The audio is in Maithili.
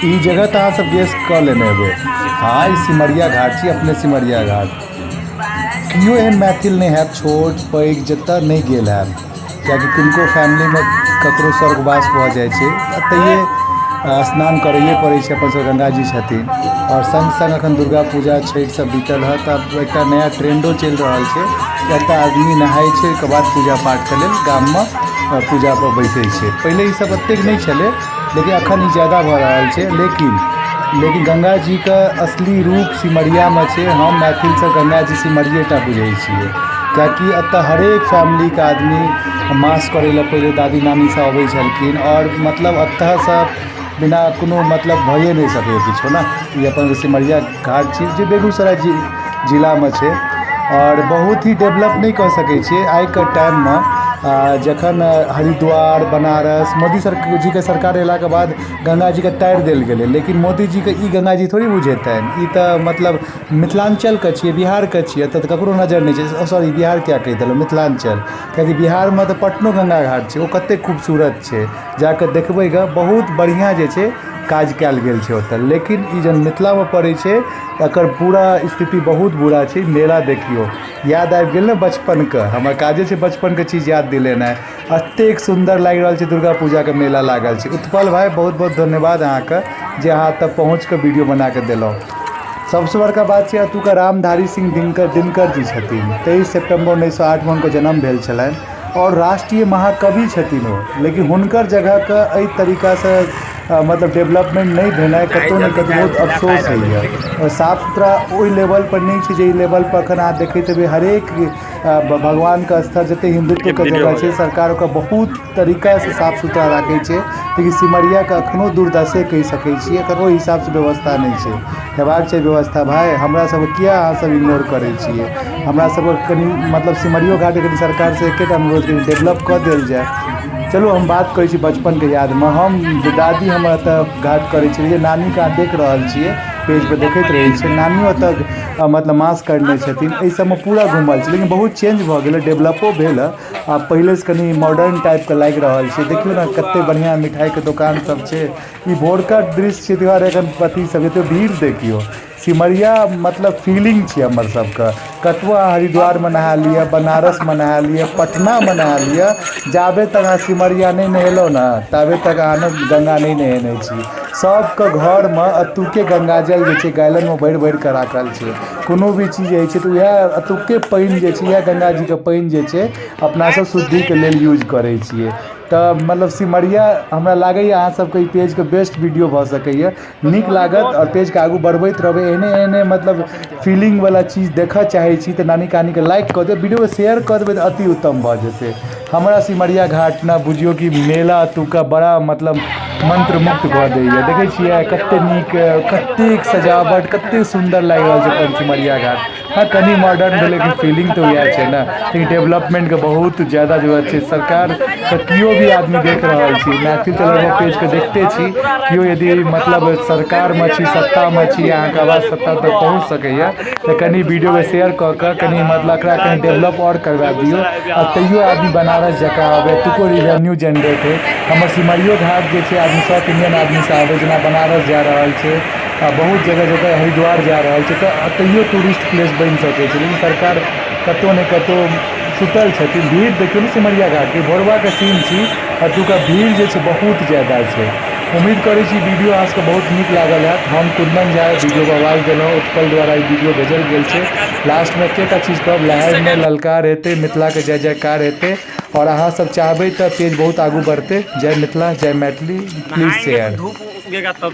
ई जगह तऽ अहाँ सब गेस कऽ लेने हेबै। हँ, ई सिमरिया घाट छी, अपने सिमरिया घाट। केओ एहन मैथिल नहि हैत, छोट पैघ, जतऽ नहि गेल हैत, किएकि किनको फैमिलीमे ककरो स्वर्गवास भऽ जाइ छै तैये स्नान करैए पड़ै छै। अपन सबके गङ्गा जी छथिन आओर सङ्ग सङ्ग एखन दुर्गा पूजा, छठि सब बीतल हँ, तऽ आब एकटा नया ट्रेंडो चलि रहल छै कि एतऽ आदमी नहाइ छै, ओहिके बाद पूजा पाठके लेल गाममे पूजापर बैसै छै। पहिले ई सब एतेक नहि छलै, लेकिन एखन ई जादा भऽ रहल छै। लेकिन लेकिन गङ्गा जीके असली रूप सिमरियामे छै। हम मैथिल सब गङ्गा जी सिमरिये टा बुझै छियै, किएकि एतऽ हरेक फैमिलीके आदमी मास करै लए पहिले दादी नानी सब अबै छलखिन आओर मतलब एतऽसँ बिना कोनो मतलब भइए नहि सकैए किछो ने। ई अपन सिमरिया घाट छी जे बेगूसराय जिलामे छै आओर बहुत ही डेवलप नहि कऽ सकै छियै आइके टाइममे, जखन हरिद्वार, बनारस, मोदी सर जीके सरकार अयलाके बाद गङ्गा जीके तारि देल गेलै। लेकिन मोदीजीके ई गङ्गा जी थोड़ी बुझेतनि, ई तऽ मतलब मिथिलाञ्चलके छियै, बिहारके छियै। एतऽ तऽ ककरो नजरि नहि छै। सॉरी, बिहार किएक कहि देलहुँ, मिथिलाञ्चल, किएकि बिहारमे तऽ पटनो गङ्गा घाट छै, ओ कतेक खूबसूरत छै, जा कऽ देखबै गऽ। बहुत बढ़िआँ जे छै काज कयल गेल छै ओतऽ, लेकिन ई जहन मिथिलामे पड़ै छै, एकर पूरा स्थिति बहुत बुरा छै। मेला देखियौ, याद आबि गेल ने बचपनके। हमर काजे छै बचपनके चीज याद दिलेनाइ। एतेक सुन्दर लागि रहल छै, दुर्गा पूजाके मेला लागल छै। उत्पल भाइ, बहुत बहुत धन्यवाद अहाँके जे अहाँ एतऽ पहुँच कऽ वीडियो बना कऽ देलहुँ। सबसँ बड़का बात छै, एतुका रामधारी सिंह दिनकर, दिनकर जी छथिन। 23 सितम्बर 1908मे हुनकर जन्म भेल छलनि आओर राष्ट्रीय महाकवि छथिन ओ, लेकिन हुनकर जगहके एहि तरीकासँ मतलब डेवलपमेंट नहि भेनाइ कतहु ने कतहु बहुत अफसोस होइए। आओर साफ सुथरा ओहि लेवलपर नहि छै जाहि लेवलपर एखन अहाँ देखैत हेबै। हरेक भगवानके स्थल, जतेक हिन्दुत्वके वीडियो जगह हो छै, गया। सरकार ओकरा बहुत तरीकासँ साफ सुथरा राखै छै, लेकिन सिमरियाके एखनो दुर्दशे कहि सकै छियै। एखन ओहि हिसाबसँ व्यवस्था नहि छै, हेबाक चाही व्यवस्था। भाय, हमरा सबके किया अहाँ सब इग्नोर करै छियै? हमरा सबके कनि मतलब सिमरियो घाटके कनि सरकारसँ एकेटा अनुरोध, कनि डेवलप कऽ देल जाय। चलू, हम बात करै छी बचपनके यादमे। हम दादी हमर एतऽ घाट करै छलियै। नानीके अहाँ देख रहल छियै, पेजपर देखैत रहै छियै। नानियो एतऽ मतलब मास करने छथिन। एहि सबमे पूरा घुमल छै, लेकिन बहुत चेंज भऽ गेलै, डेवलपो भेल हँ। आब पहिलेसँ कनि मॉडर्न टाइपके लागि रहल छै। देखियौ ने, कतेक बढ़िआँ मिठाइके दोकान सब छै। ई भोरका दृश्य छै, दुआरे एखन अथी सब एते भीड़। देखियौ, सिमरिया मतलब फीलिंग छै हमर सबके। कतबो अहाँ हरिद्वारमे नहा लिअ, बनारसमे नहा लिअ, पटनामे नहा लिअ, जाबे तक अहाँ सिमरिया नहि नहेलहुँ ने, ताबे तक अहाँ ने गङ्गा नहि नहेने छी। सबके घरमे एतुके गङ्गाजल जे छै गैलनमे भरि भरि कऽ राखल छै। कोनो भी चीज होइ छै तऽ उएह एतुके पानि जे छै, इएह गङ्गाजीके पानि जे छै, अपना सब शुद्धिके लेल यूज करै छियै। तऽ मतलब सिमरिया हमरा लागैए अहाँ सबके ई पेजके बेस्ट वीडियो भऽ सकैए, नीक लागत आओर पेजके आगू बढ़बैत रहबै। एहने एहने मतलब फीलिंगवला चीज देखऽ चाहै छी तऽ नानी कहानीके लाइक कऽ देब, वीडियोके शेयर कऽ देबै तऽ अति उत्तम भऽ जेतै। हमरा सिमरिया घाट ने बुझियौ कि मेला एतुका बड़ा मतलब मन्त्रमुग्ध कऽ दैए। देखै छियै, कतेक नीक, कतेक सजावट, कतेक सुन्दर लागि रहल छै अपन सिमरिया घाट। हँ, कनि मॉडर्न भेलै, लेकिन फीलिंग तऽ उएह छै ने। लेकिन डेवलपमेंटके बहुत ज्यादा जरूरत छै। सरकारके केओ भी आदमी देख रहल छी, मैथिल चैनल पेजके देखते छी, केओ यदि मतलब सरकारमे छी, सत्तामे छी, अहाँके आवाज सत्ता तक पहुँच सकैए, तऽ कनि वीडियोके शेयर कऽ कऽ कनि मतलब एकरा कनि डेवलप आओर करबा दियौ। आ तैयो आदमी बनारस जकाँ आबै, एतुको रिवेन्यू जेनरेट होइ। हमर सिमरियो घाट जे छै, आदमी साउथ इंडियन आदमी सब आबै, जेना बनारस जा रहल छै आ बहुत जगह जगह हरिद्वार जा रहल छै, तऽ तैयो टूरिस्ट प्लेस बनि सकै छै, लेकिन सरकार कतहु ने कतहु सुतल छथिन। भीड़ देखियौ ने सिमरिया घाटके। भोरबाके सीन छी, एतुका भीड़ जे छै बहुत ज्यादा छै। उम्मीद करै छी वीडियो अहाँ सबके बहुत नीक लागल हैत। हम कुंदन झा वीडियोके आवाज देलहुँ। उत्पल द्वारा ई वीडियो भेजल गेल छै। लास्टमे एकेटा चीज कहब, लहरमे ललकार हेतै, मिथिलाके जय जयकार हेतै आओर अहाँ सब चाहबै तऽ पेज बहुत आगू बढ़तै। जय मिथिला, जय मैथिली। Please नहाएंगे share. तो धूप उगेगा तब।